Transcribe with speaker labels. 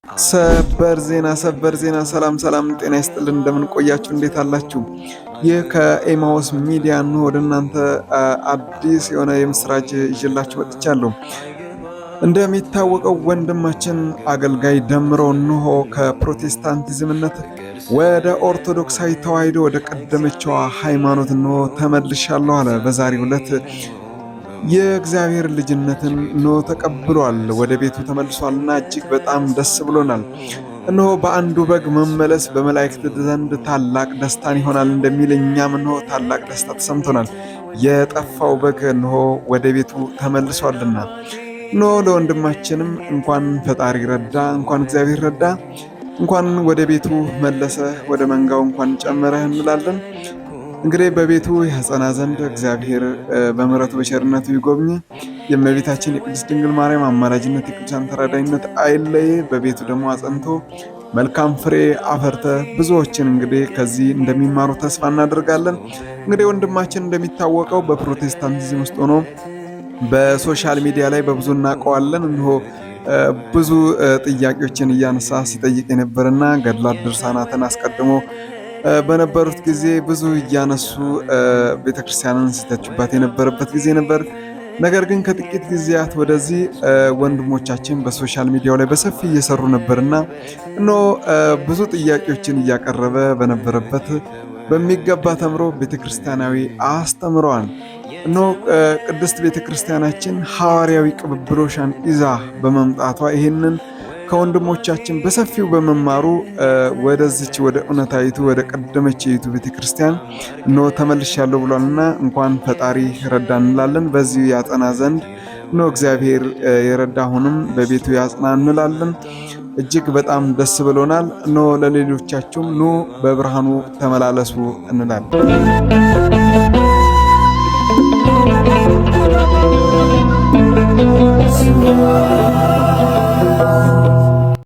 Speaker 1: ሰበር ዜና፣ ሰበር ዜና። ሰላም ሰላም፣ ጤና ይስጥልን። እንደምን ቆያችሁ? እንዴት አላችሁ? ይህ ከኤማሁስ ሚዲያ ነው። ወደ እናንተ አዲስ የሆነ የምስራች ይዤላችሁ መጥቻለሁ። እንደሚታወቀው ወንድማችን አገልጋይ ደምረው እንሆ ከፕሮቴስታንቲዝምነት ወደ ኦርቶዶክሳዊ ተዋሕዶ ወደ ቀደመችዋ ሃይማኖት እንሆ ተመልሻለሁ አለ። በዛሬው ዕለት የእግዚአብሔር ልጅነትን እንሆ ተቀብሏል፣ ወደ ቤቱ ተመልሷልና እጅግ በጣም ደስ ብሎናል። እነሆ በአንዱ በግ መመለስ በመላእክት ዘንድ ታላቅ ደስታን ይሆናል እንደሚል እኛም እነሆ ታላቅ ደስታ ተሰምቶናል። የጠፋው በግ እነሆ ወደ ቤቱ ተመልሷልና እነሆ ለወንድማችንም እንኳን ፈጣሪ ረዳ፣ እንኳን እግዚአብሔር ረዳ፣ እንኳን ወደ ቤቱ መለሰ፣ ወደ መንጋው እንኳን ጨመረህ እንላለን። እንግዲህ በቤቱ ያጸና ዘንድ እግዚአብሔር በምሕረቱ በቸርነቱ ይጎብኝ። የእመቤታችን የቅድስት ድንግል ማርያም አማላጅነት የቅዱሳን ተራዳኝነት አይለይ። በቤቱ ደግሞ አጸንቶ መልካም ፍሬ አፈርተ ብዙዎችን እንግዲህ ከዚህ እንደሚማሩ ተስፋ እናደርጋለን። እንግዲህ ወንድማችን እንደሚታወቀው በፕሮቴስታንቲዝም ውስጥ ሆኖ በ social media ላይ በብዙ እናውቀዋለን። እንሆ ብዙ ጥያቄዎችን እያነሳ ሲጠይቅ የነበረና ገድላት ድርሳናትን አስቀድሞ በነበሩት ጊዜ ብዙ እያነሱ ቤተክርስቲያንን ሲተቹባት የነበረበት ጊዜ ነበር። ነገር ግን ከጥቂት ጊዜያት ወደዚህ ወንድሞቻችን በ social media ው ላይ በሰፊ እየሰሩ ነበርና እነሆ ብዙ ጥያቄዎችን እያቀረበ በነበረበት በሚገባ ተምሮ ቤተክርስቲያናዊ አስተምረዋል። እነሆ ቅድስት ቤተክርስቲያናችን ሐዋርያዊ ቅብብሎሻን ይዛ በመምጣቷ ይህንን ከወንድሞቻችን በሰፊው በመማሩ ወደዚች ወደ እውነታዊቱ ወደ ቀደመችይቱ ቤተክርስቲያን እነሆ ተመልሻለሁ ብሏልና እንኳን ፈጣሪ ረዳ እንላለን። በዚሁ ያጸና ዘንድ እነሆ እግዚአብሔር የረዳ አሁንም በቤቱ ያጽና እንላለን። እጅግ በጣም ደስ ብሎናል። እነሆ ለሌሎቻችሁም ኑ በብርሃኑ ተመላለሱ እንላለን።